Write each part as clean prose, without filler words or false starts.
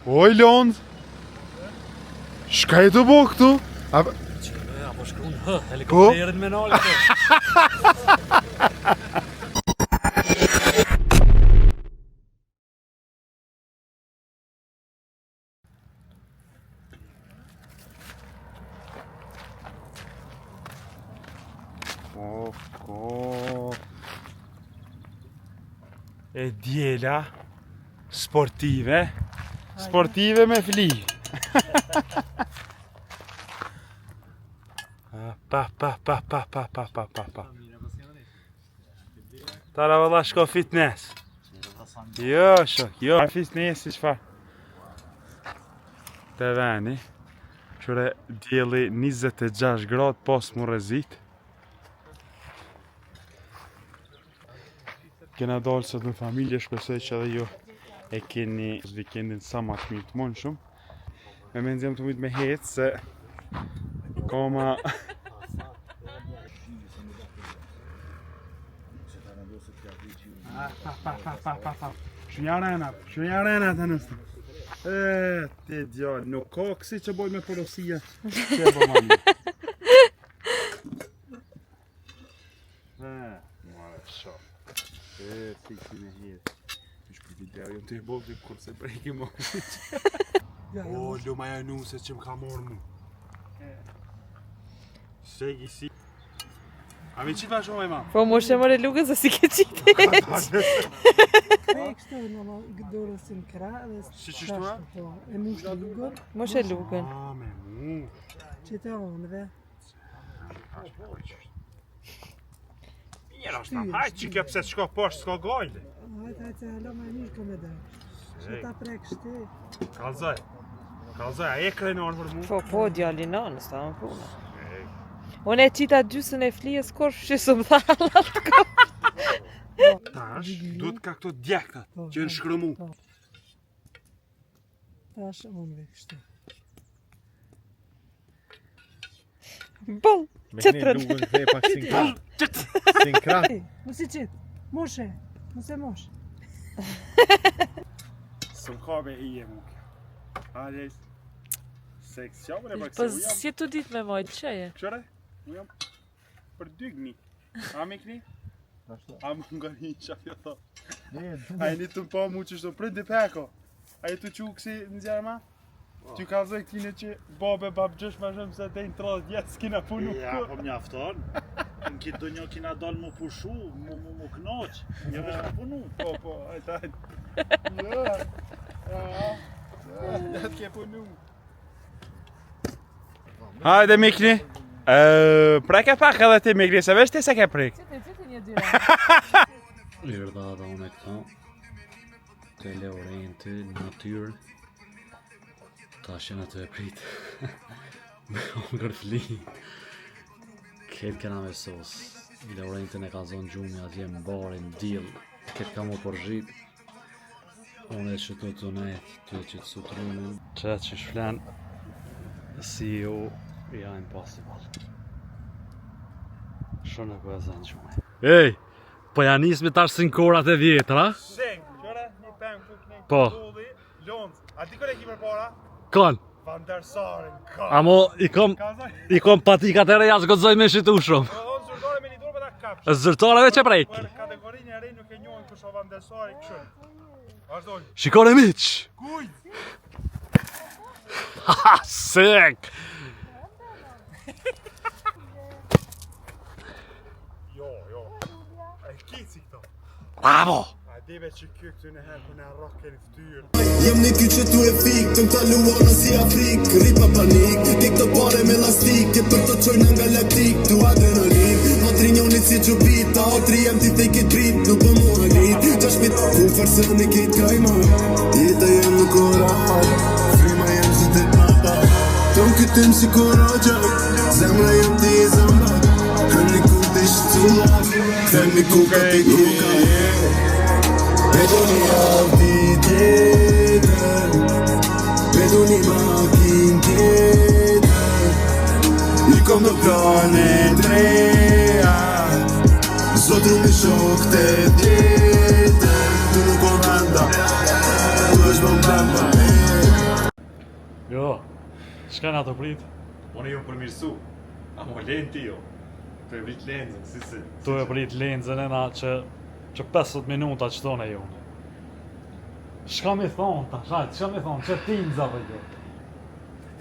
Oj, Lond! Shka je tu bo këtu? A... Qe, apo shkruan H, helikopterin me nalë këtu. Po, ko. E djela sportive. Sportive me fli. Pa, pa, pa, pa, pa, pa, pa, pa, pa. Tara valla shko fitness. Jo, shok, jo. A fitness si çfarë? Te veni. Qyre dielli 26 gradë pas mu rrezit. Kena dalë sot në familje, shpresoj që edhe ju e keni vikendin sa ma të mirë të mundshëm. Me mezi jam tu mujtë me hecë se ka ma... Pa, pa, pa, pa, pa, pa. Shë arena, shë arena të nësë. E, ti djalë, nuk ka kësi që bojnë me porosia. Që e bo mami. More shoh. E, ti ki me hirë. Ti shku video, jam të e bo ti kur se preki mo. O, luma e nuse që më ka morë mu. Segi si. A mi qitë ma shumë e ma? Po mos e more lugën se si ke qitë. E kështu në në dorën si në krah dhe Si qështu, a? Po, e mush lugën, Mos e lugën. A, me mu. që të onëve. Mirë është, hajt që kjo pse shko poshtë, s'ka gajle. Hajt, hajt, se hala ma mirë këmë dhe. Që ta prek shti. Kalzaj. Kalzaj, a e krenar për mu? Po, po, djali nënë, s'ta më puna. Unë e qita gjysën e flijës kur që së më tha halal të ko. Tash, duhet ka këto djektat, Po, që në shkrëmu. Po. Tash onëve kështu. Boll, Me qëtrën. këne lugën kthej pak si në krah. Si në krah. Ej, Mos i qit, moshe, mos e mosh. Së më ka me hije mu kjo. Hajde, seks, qa më e pak Po se u jam. si tu ditë me mojtë, që je? Qëre? U jam për dygni. A me kni? A më nga një qa jo tho. A e një të pa mu që shto prit dhe peko. A e të qu kësi në zjarma? Ty ka zë këtine që babe babë gjësh ma shumë se dejnë 30 vjetë s'kina punu. Ja, po mjafton. Në kitë dënjo kina dalë mu pushu, mu, mu, mu knoq, jo veç mu punu. Po, po, hajt, hajt. Jo, ja, ja, të ke punu. Hajde, Mikni. Uh, preke pak edhe ti, Mikni, se veç ti se ke prek. Qëtë, qëtë një dyra. Erdha edhe unë e këta Te Laurenti në natyrë Tash jena të e prit Me hongër fli Këtë kena me sos Laurentin e ka zonë gjumi atje në bari në dill Këtë ka mu përzhit Unë e që të të nejt Të e që të sutrunin Që që shflen CEO Ja impossible Shumë e ku e zanë gjumi Ej! Po ja nismi tash si në korat e vjetra. Sheng, qëre, një pem ku këne Po. Dolli, Londë. A ti kërë e ki përpara? Kon, Van der Sarin, ka. amo i kom Ka zaj, i kom patikat e reja s'gozoj me shitu shumë. po thonë zyrtare me një dorë për ta kapsh. Zyrtare veç e prek. Për kategorinë e re nuk e njohin kush o Van der Sari kështu. Vazhdoj. Shikone miq. Kujt? Ha, sek. Jo, jo. A e kici këto. Bravo. A dibe që kjo këtu në herë ku në rroke në fytyrë. Jem një ky që tu e fik Të më ta luana si Afrik Rri pa panik Ti këto pare me lastik E për të qojnë në galaktik Tu adrenalin Hatri njonit si gjubit Ta hatri jem ti theke drit Nuk po mu halit Gjashmit Ku farsën e kejt kajma Jeta jem nuk orar Fryma jem si të papa Të më këtëm si koragja Zemra jem ti e zamba Hëni ku të shqilla Themi kuka ti kuka Bedoni avdi tjetër Bedoni makin tjetër I kom në plane t'reja Zotru mi shok të vjetër Tu nuk o venda Tu është bëm brenda. Jo, shka na të prit? Unë ju përmirësu, a mo len ti jo. Të e prit lenzën, si si. Tu e prit lenzën e na që, që 50 minuta që tonë e jonë. Shka mi thonë, ta shajt, shka mi thonë, që ti në për kjo?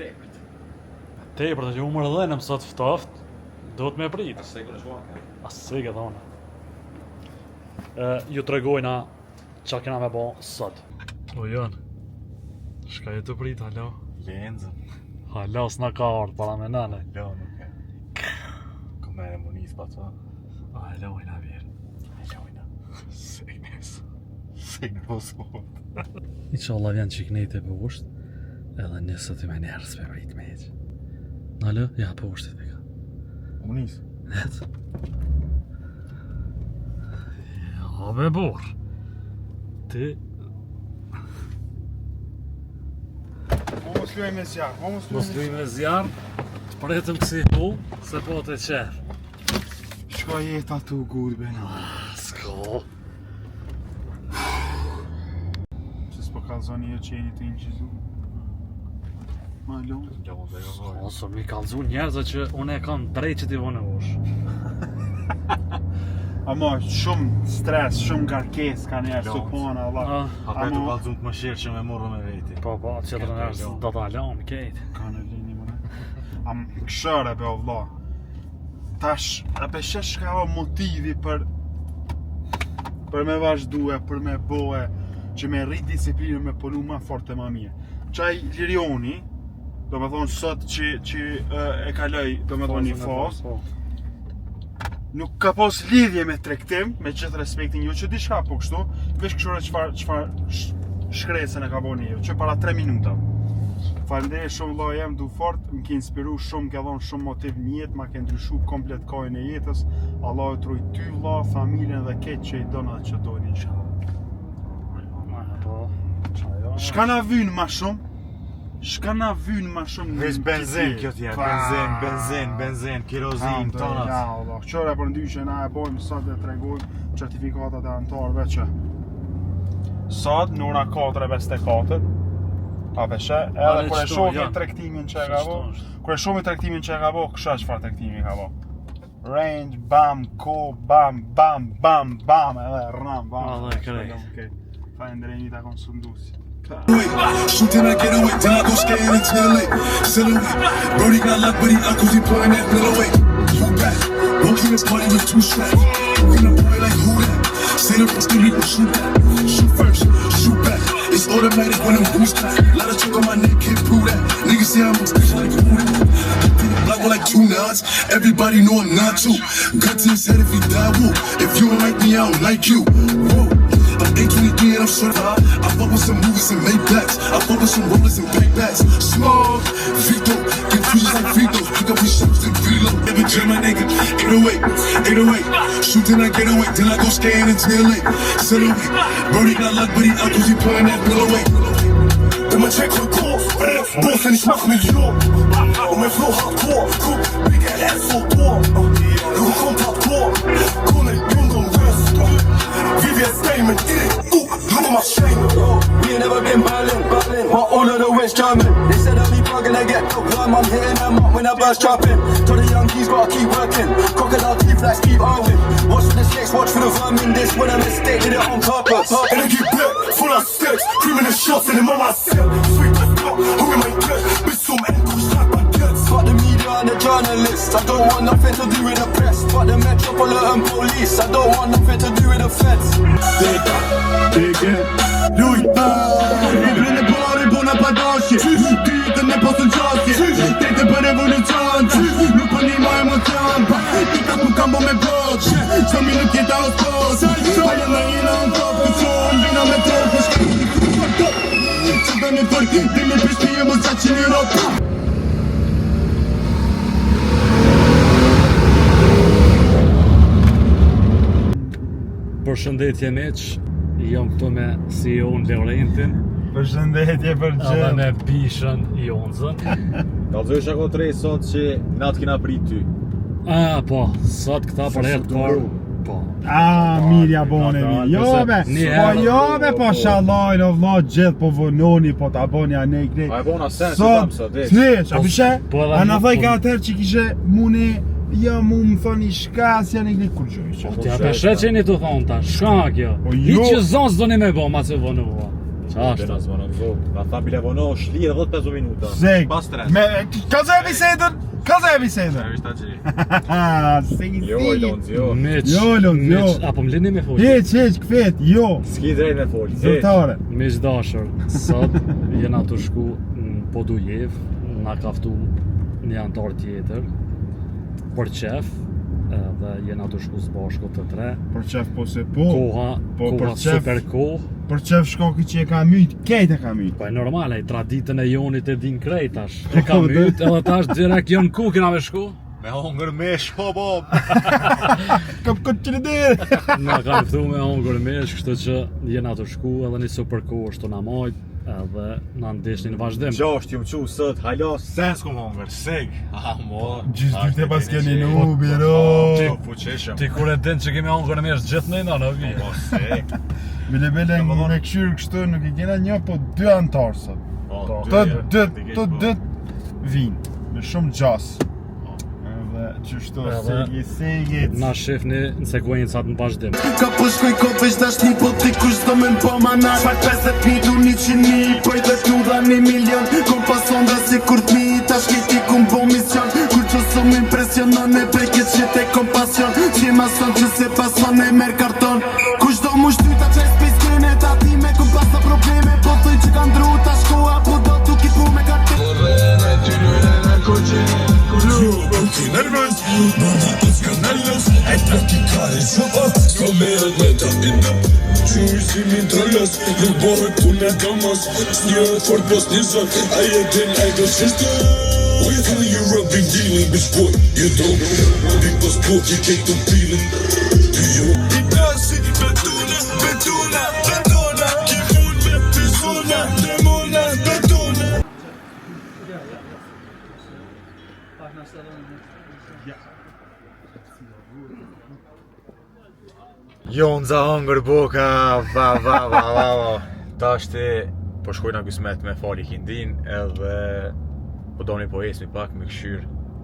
Tepërt. Tepërt, që u mërdhenëm sot ftoft, do të me prit. A se kërë shua? A se ke thonë. E, ju tregojna qa kena me bo sot. O jonë, shka je të prit, alo? Lenzën. Alo, s'na ka ardhë, para me nane. Alo, nuk e. Ko mere më nis pa të. Alo, ina vjerë. Alo, ina. Segnes. Se në po Inshallah vjen që knejt e poshtë, edhe nësë të me njerës me prit me heq. Nalo, ja poshtë e ka. Më nis. Et. Ja, be burr. Ti Mo mos luaj me zjarr, mo mos luaj mos luj me zjarr, të pretëm kësi hu, se po të qef. Shka jeta tu good bena. S'ko. Se s'po kallzoni jo që jeni të inqizu. Ma lon. Ose mi kallzu njerëzve që unë e kam drejt që ti vonë vosh. Ama shumë stres, shumë ngarkesë ka njerëz të pona, Allah. Ah, A pe të Ama- kallzum të mëshirë që me morë me veti. Po, po, atë qetërën njerëz do ta lanë kejt. Ka në lini më ne. Am këshëre be o vlla. Tash, a pe shesh shka o motivi për për me vazhdue, për me boe, që me rrit disiplinën me punu ma fort e ma mirë. Qaj Lirioni, do me thonë sot që, që e, e kaloj, do me thonë një fazë, Po. nuk ka pas lidhje me tregtim, me gjithë respektin jo që diçka po kështu, veç kështu çfarë çfarë sh- shkresën e ka bërë një, që para 3 minuta. Faleminderit shumë vëlla jem, du fort, më ke inspiru shumë, më ke dhënë shumë motiv në jetë, ma ke ndryshu komplet kohën e jetës. Allahu të ruaj ty vëlla, familjen dhe keq që i don edhe që dojnë inshallah. Ma, po. Qajo. Shka na vyn ma shumë? Shka na vyn ma shumë? në Veç benzin këtë kjo tjerë, Pa. benzin, benzin, benzin, kerozin, tonat. Ja, Allah. Qëra për ndyshe na e bojmë sot e tregojmë certifikatat e antarëve që sot në ora 4:54 a peshe, edhe Ale kur e qëto, shohim ja. tregtimin që e ka bo, Qështu është. kur e shohim tregtimin që e ka bo, kështu çfarë tregtimi ka bo. Range, bam, ko, bam, bam, bam, bam, edhe ram, bam. Edhe krejt. Okej. Faleminderit një takon sunduesi. Shoot till I get away, then I go skating until late. Silhouette, Brody got luck, but he out cause he pulling that middleweight. Who back? Walk in the party with two straps. In the party like who that? Say the first we gon' shoot that. Shoot first, shoot back. It's automatic when them goose clap. Lot of choke on my neck, can't prove that. Niggas say I'm a bitch like who that? Black with like two nines. Everybody know I'm not too. Gun to his head if he die, woo. If you don't like me, I don't like you. Whoa. I'm 823 and I'm certified. I fuck with some movies and Maybachs. I fuck with some rollers and paybacks. Small, Vito, get freezes like Fritos. Pick up his shoes and reload. Never dream my nigga. 808, 808. Shoot till I get away, then I go skating until late. Silhouette, Brody got luck, but he out cause he pulling that middleweight. Bin mein Check Rekord, Boss, wenn ich mach Million. Und mein Flow Hardcore, guck, Big LS so Tor. Du kommt Hardcore, Kone, Jung und West. VVS Statement, look at my chain. We ain't never been Berlin, Berlin, but all of the West German. They said I'll be bugging, I get the climb. I'm hitting them up when I burst trapping. Tell the young he's gotta keep working. Crocodile teeth like Steve Irwin. Watch for the snakes, watch for the vermin. This when a mistake, did it on purpose. And I get back, full of sticks, cream in the shots and them on my set. Sweet the fuck, who in my gut? Bitch, some ankle shot my guts. Fuck the media and the journalists. I don't want nothing to do with the press. Fuck the metropolitan police. I don't want nothing to do with the feds. Lujta I brënë pare, bona pa dashje Ditën e pasën qasje Tete për revolucion Nuk për një ma emocion Pa, Tita ku kam bo me bot Qdo minut jeta o spot Pa jam në jena në top Të qonë, vina me trop Për shka Që do një fërk, dimi për shpije mos qa që një rop Përshëndetje miq, jam këtu me CEO-n Laurentin Përshëndetje për edhe gjithë. me Bishën Jonzën. Kallzoj shako të rej sot që na të kena prit ty. Ah, po, sot këta për herë të parë. Po. A, mirë ja bone, mirë. Jo, be, po jo, be, po shallojnë, o vlla, gjithë po vononi, po ta boni a ne kre. A e bona sen, se tam sot, veç. Sot, a pishe? Po a na thaj ka atëherë që kishe mune, ja mu më thoni shka, si janë i kre, kur gjoj, që? Po ti atë shë që një të thonë ta, shka kjo? Po jo. Hiç zonë s'doni me bo, ma që vonu, Qa është? Na zvonon zot. Na tha bile vono, shlirë 10-15 minuta. Zek. Pa stres. Me ka zë bisedën? Ka zë bisedën? Është aty. Segi Jo, Lonz, jo. Miq. Jo, Lonz, jo. Apo më lini me fol. Hiç, hiç, kfet, jo. S'ki drejt me fol. Zyrtare. Miq dashur, sot jena tu shku në Podujevë, na ka ftu një antar tjetër për qef, edhe jena tu shku së bashku të tre. Për qef po se po. Koha, po, koha për qef, super kohë. Për qef shkoki që e ka myt, kejt e ka myt. Po e normal, ai traditën e Jonit e din krejt tash. E ka myt edhe tash direkt jon ku kena me shku? Me hongër mish, po po. Kap këtë që në Na kanë ftu me hongër mish, kështu që jena tu shku edhe një super kohë është tu na majt edhe na ndiqni në vazhdim. Gjasht jum çu sot, hala sen s'kum hongër, seg. Ah, mo. Gjysë dytë e pas keni nu, biro. Ti fuqishëm. Ti kur e din që kemi hongër mish gjithë në në vi. Po, seg. Bile bile me këshyrë kështu nuk i kena një, po dy antarë sot. Po, të dy, të dy vinë, me shumë gjasë. Edhe qështu, segi, segi. Na shifni në sekuencat në vazhdim. Ka po shkoj ko veç dashni po ti kush do me m'po ma na Pak 50.000 tu 100.000 Po i dhe tu dha një milion Kom pas ondra si kur t'mi Ta shketi kum bo mision Kur që su më impresionon E preket që te kompasion Që ma son që se pason E merr karton Kush do mu shty ta qes pes kene Ta ti me kom pas ta probleme Po thoj që ka ndru ta shkoa Po do tu ki pu me karton Jonza hongër boka, va, va, va, va, va. Tashti, po shkojna gysmet me fali ikindin, edhe po doni po esmi pak me këshyr,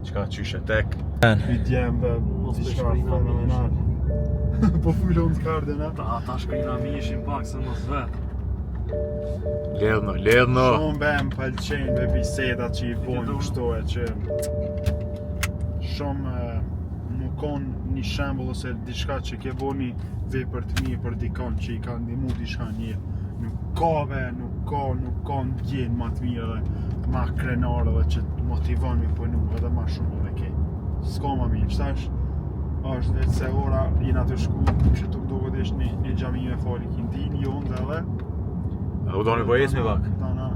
çka qysh e tek. I djemve, diçka fenomenal. Po fullon të kardena. Ta, ta shkrina mishin pak se mos vet. Ledhno, ledhno. Shumë be më pëlqejnë be bisedat që i bojnë kështu e që shumë më kon një shembull ose diçka që ke bo një vepër të mirë për dikon që i ka ndihmu diçka në jetë. Nuk ka be, nuk ka, nuk ka ndjenjë ma të mirë dhe ma krenare dhe që të motivon me punu edhe ma shumë edhe ke. S'ka ma mirë, qëtash është vetë se ora jena tu shku, që të duket është një, një xhami me fali ikindin, jo ndë edhe A u doni po ecmi pak?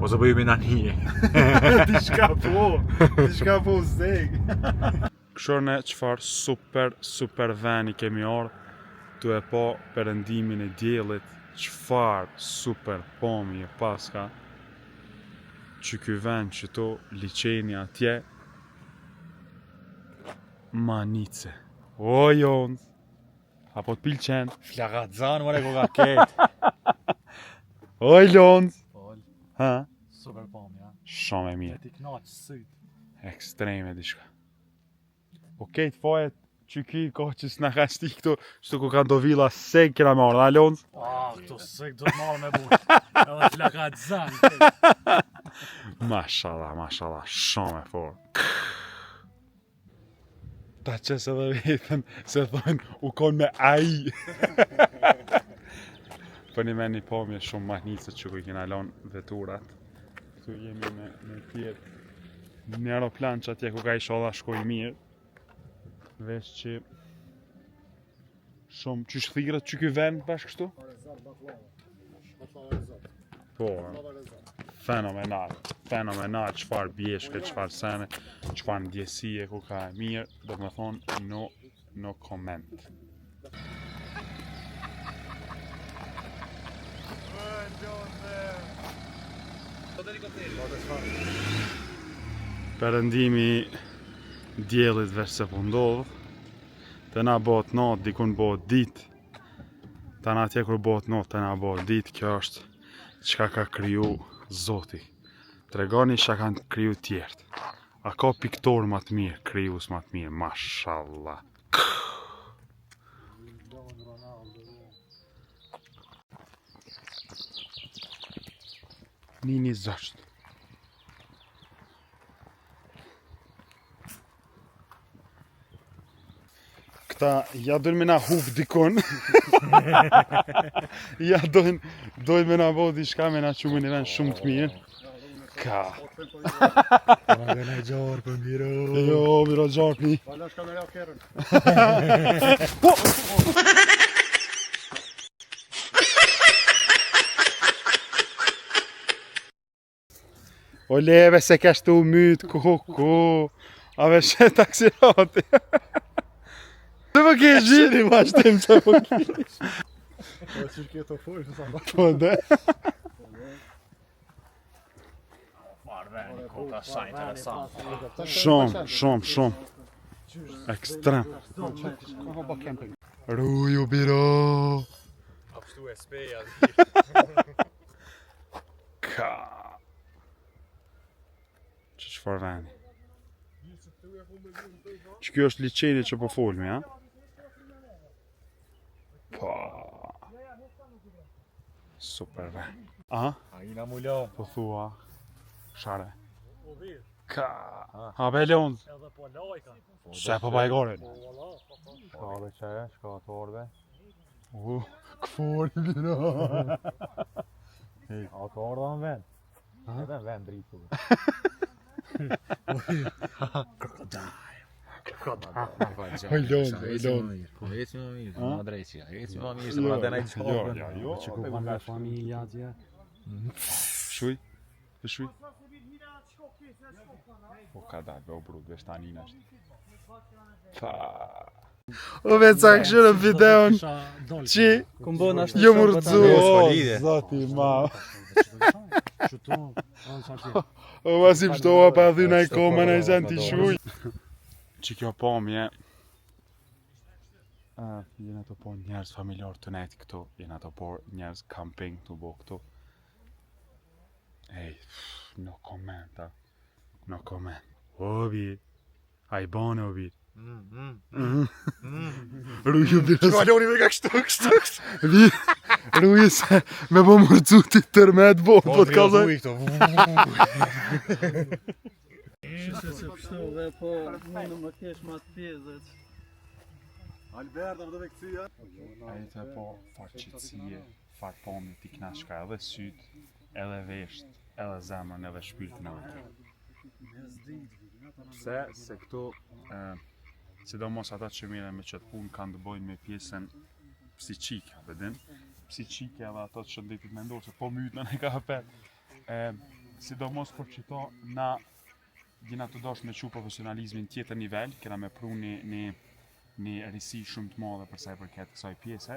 Ose po jemi në anije. Diçka po, diçka po zeg. Këshorne çfarë super super veni kemi ardhë tu e pa perëndimin e diellit çfarë super pamje paska që ky vend qëtu liqeni atje manice o Jonz a po të pilqen Flakazan more ku ka ket Oj Lonz ha super pamje shumë e mirë ti kënaq syt ekstreme diçka Po kejt fajet që ki ka që s'na ka shti këtu, qëtu ku kanë do villa se kena me ardhë, a Lonz? Ah, këtu se do të marrë me burë. Edhe flakazan. Mashallah, mashallah, shumë e fortë. Ta qes edhe vetën, se thonë, u konë me ai. Për një me një pamje shumë mahnice që ku i kena lonë veturat. Këtu jemi me, me tjerë. Një aeroplan që atje ku ka ishallah shkoj mirë. Veç që shumë qysh thirret që ky vend bash kështu? Po, fenomenal, fenomenal, çfarë bjeshke, çfarë sene, çfarë ndjesie ku ka e mirë, do të thonë no no comment. Perëndimi diellit veç se po ndodh. Te na bëhet natë, dikun bëhet ditë. Tani atje kur bëhet natë, te na bëhet ditë, kjo është çka ka kriju Zoti. Tregoni çka kanë kriju tjerët. A ka piktor ma të mirë, krijues ma të mirë, mashallah. Nini zogjtë. Këta ja dojnë me na hup dikun. ja dojnë, dojnë me na bo diçka me na çu në një vend shumë të mirë. Ka. Po na vjen ai gjorë për miro. Jo, miro gjarpni. Pa lash kamera kerën. Po! O leve se kesh të u myt, ku, ku, a ve she taksirati. Të më ke gjiri, vazhdim që po kish. Po që ke të folë, sa Po dhe. Shumë, shumë, shumë. Ekstrem. Ruju biro. A pështu e speja. Ka. Që çfarë veni? Që kjo është liqeni që po folmi, ha? Po. Super ven. A? A i na mulo. Po thua. Share. Ka. Ha be lon. Edhe po lajka. Se po bajgorin. Shka be qe, shka të orve. U, këfori biro. A të ardha në vend? Edhe në vend dritë. O lon, o lon. Po eci më mirë, më drejt që. Eci më mirë se më na Jo, çfarë. jo, jo. Që ku kanë me familja atje. Shuj, të shuj. Po ka dalë, be o brut, vesh tani në është. Pa. O ve ca këshërë videon që Kum bën ashtu. jo mërzu, Jo, o, s'ka lidhje. zoti ma. Qëto, o, sa që. O, masi pështova pa dhy naj koma, naj sen t'i shuj. Që kjo pamje, uh, jena të po njerëz familjar të nejt këtu, jena të po njerëz camping të bo këtu. Ej, pff, no comment, a. No comment. O, bir, a i bane, o bir. Mm. Ruju bira se... Kaloni me ka kështu, kështu, kështu. Vi, ruju se me bo mërcu ti tërmet bo, po të kallzoj. këto. Se se pështu dhe po mundë më kesh ma të pjezë. Albert, a do me këcy, ja? Ai të po farë qetësie, farë pamje ti knashka edhe syt, edhe vesht, edhe zemrën, edhe shpirtin edhe trurin. Pse? Se këto, e, sidomos ata që merren me qëtë punë kanë të bëjnë me pjesën psiqike, a din? Psiqike edhe ato të shëndetit mendor, se po myt në ka apet. E, sidomos për qëto na jena të dosh me qu profesionalizmin tjetër nivel, kena me pru një, një, një risi shumë të madhe për sa i përket kësaj pjese,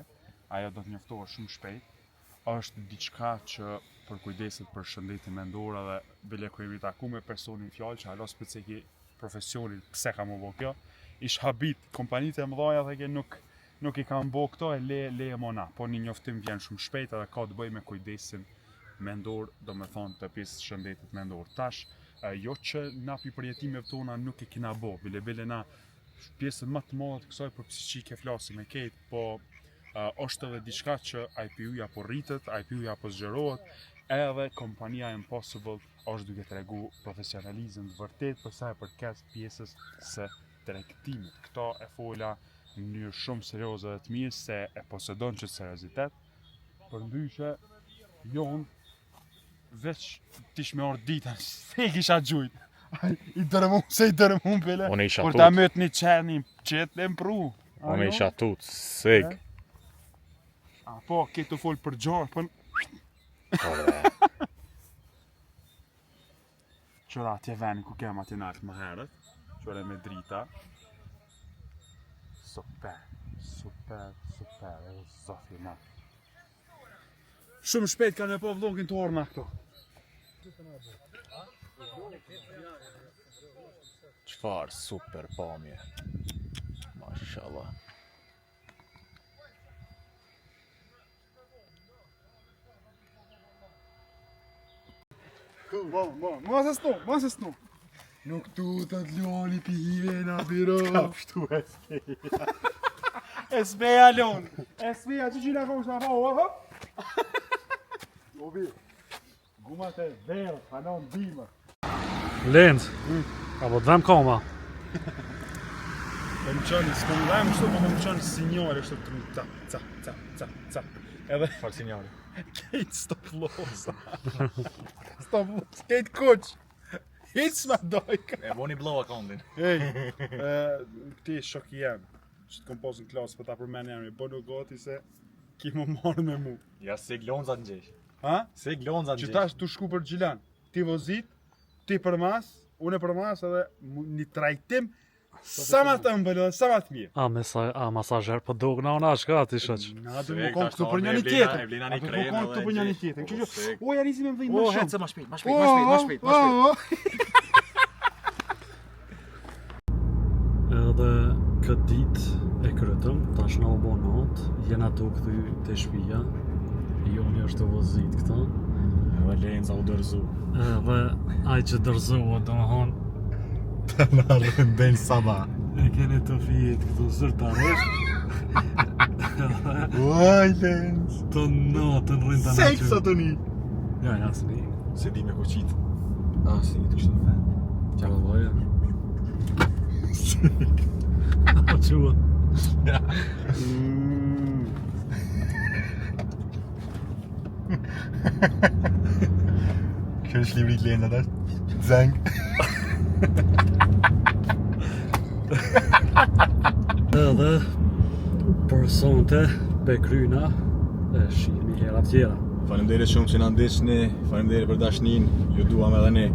ajo do të njoftohet shumë shpejt, është diçka që përkujdeset për shëndetin mendor edhe bile ku jemi taku me personin fjalë që hala s'po ceki profesionin pse ka më bo kjo, ish habit kompanitë e mëdha dhe ke nuk nuk i kanë bo këto e le le e mona, po një njoftim vjen shumë shpejt edhe ka të bëjë me kujdesin mendor, do me thonë të pjesës së shëndetit mendor. Tash, e, jo që na pi përjetimeve tona nuk e kina bo, bile bile na pjesën më të madhe të kësaj për psiqike flasim e kejt, po uh, është edhe diçka që IPU-ja po rritet, IPU-ja po zgjerohet, edhe kompania Impossible është duke tregu profesionalizëm të vërtet për sa i përket pjesës së tregtimit. Këto e fola në mënyrë shumë serioze dhe të mirë se e posedon që seriozitet. Përndryshe, jon veç tish me orë ditën, se i kisha gjujt. Ai, I dërmu, se i dërmu bile. Unë isha Kur ta tut. myt një qeni, qetë e mpru. A Unë jo? isha tut, sig. A po, ke të fol për gjarpën, Po, bre. Qëra atje veni ku kem atje nalt më herët, qëra me drita. Super, super, super, edhe zoti ma. Shumë shpejt kanë me po vlogin të orna këto. Çfarë super pamje. Mashallah. Mo, mo, mos e snu, mos e snu. Nuk tutet loni pi hijena, biro. Ka pështu e skeja. E smeja lon. E smeja, që që i la koshë, po, po, po. Obi, gumat e verdhë, anon dimër. Lenz, apo të vem koma? Po më qënë, s'po më vem kështu, po më qënë sinjore kështu të ca, ca, ca, ca, ca. Edhe Fal sinjale. kejt stop losa. Stop loss, kejt kuq. Hiç s'ma dojka. E boni blow accountin. Ej, e, ti shok i jem, që të kom pasë në klasë, po ta përmen emrin, bënu gati se ki më marrë me mu. Ja se glonza në gjesh. Ha? Se glonza në Që gjesh. tash tu shku për Gjilan, ti vozit, ti për mas, unë për mas edhe një trajtim sa ma të ëmbël edhe sa ma të mirë. A, me sa, a masazher po dogna unë ashka aty shoq. Na do Se, më kon tash këtu na për njëri e blina- tjetrin. e blina A një do më krem kon edhe këtu për njëri gjesh. tjetrin. Kështu Po, që, se- o ja nisi me më dhimbë O, më shumë. hece ma shpejt, ma shpejt, ma shpejt, ma shpejt, ma shpejt. O, o, o. Edhe këtë ditë e krytëm, tash na u bo natë, jena tu u kthy te shtëpia. Joni është të vozit këta. Edhe Lenza u dërzu. Edhe ai që dorëzohet, domethënë, Na rëndejnë sabah. e keni të fijet këtu zyrtarisht. Uaj, Lenz. Të natën rrinë të Seksa të një. Ja, ja, s'ni. Se di me kuqit. Ah, si të kështë në vend. Qa vëllaja. O qua. Kjo është libri i Lenza tash. Zeng. Edhe për sonte pe kryna e shihemi hera tjera. Faleminderit shumë që na ndiqni, faleminderit për dashninë, ju duam edhe ne.